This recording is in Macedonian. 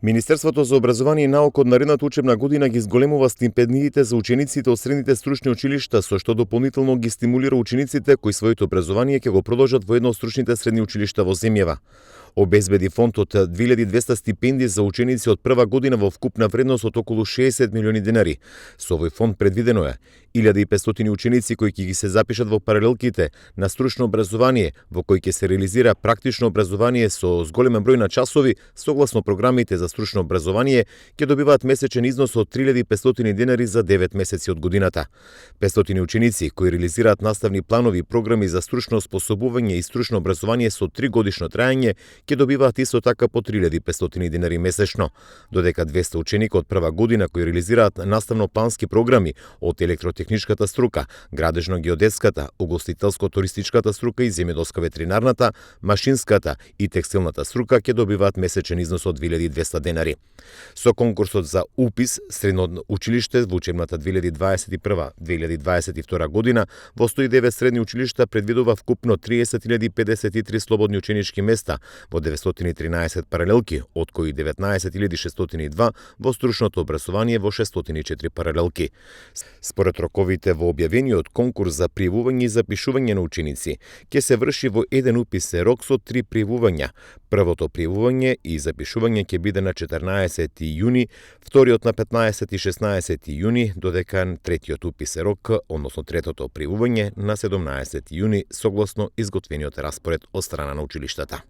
Министерството за образование и наука од наредната учебна година ги зголемува стипендиите за учениците од средните стручни училишта, со што дополнително ги стимулира учениците кои своето образование ќе го продолжат во едно од стручните средни училишта во земјава. Обезбеди фонд од 2200 стипендии за ученици од прва година во вкупна вредност од околу 60 милиони денари. Со овој фонд предвидено е 1500 ученици кои ќе ги се запишат во паралелките на стручно образование, во кој ќе се реализира практично образование со зголемен број на часови, согласно програмите за стручно образование, ќе добиваат месечен износ од 3500 денари за 9 месеци од годината. 500 ученици кои реализираат наставни планови и програми за стручно способување и стручно образование со 3 годишно траење ќе добиваат исто така по 3500 денари месечно, додека 200 ученика од прва година кои реализираат наставно-плански програми од електротехничката струка, градежно-геодетската, угостителско-туристичката струка и земјоделско-ветеринарната, машинската и текстилната струка ќе добиваат месечен износ од 2200 денари. Со конкурсот за упис средно училиште во учебната 2021-2022 година во 109 средни училишта предвидува вкупно 30.053 слободни ученички места во 913 паралелки, од кои 19.602 во стручното образование во 604 паралелки. Според роковите во објавениот конкурс за пријавување и запишување на ученици, ќе се врши во еден уписен рок со 3 пријавувања. Првото пријавување и запишување ќе биде на 14 јуни, вториот на 15 и 16 јуни, додека третиот уписен рок, односно третото пријавување на 17 јуни, согласно изготвениот распоред од страна на училиштата.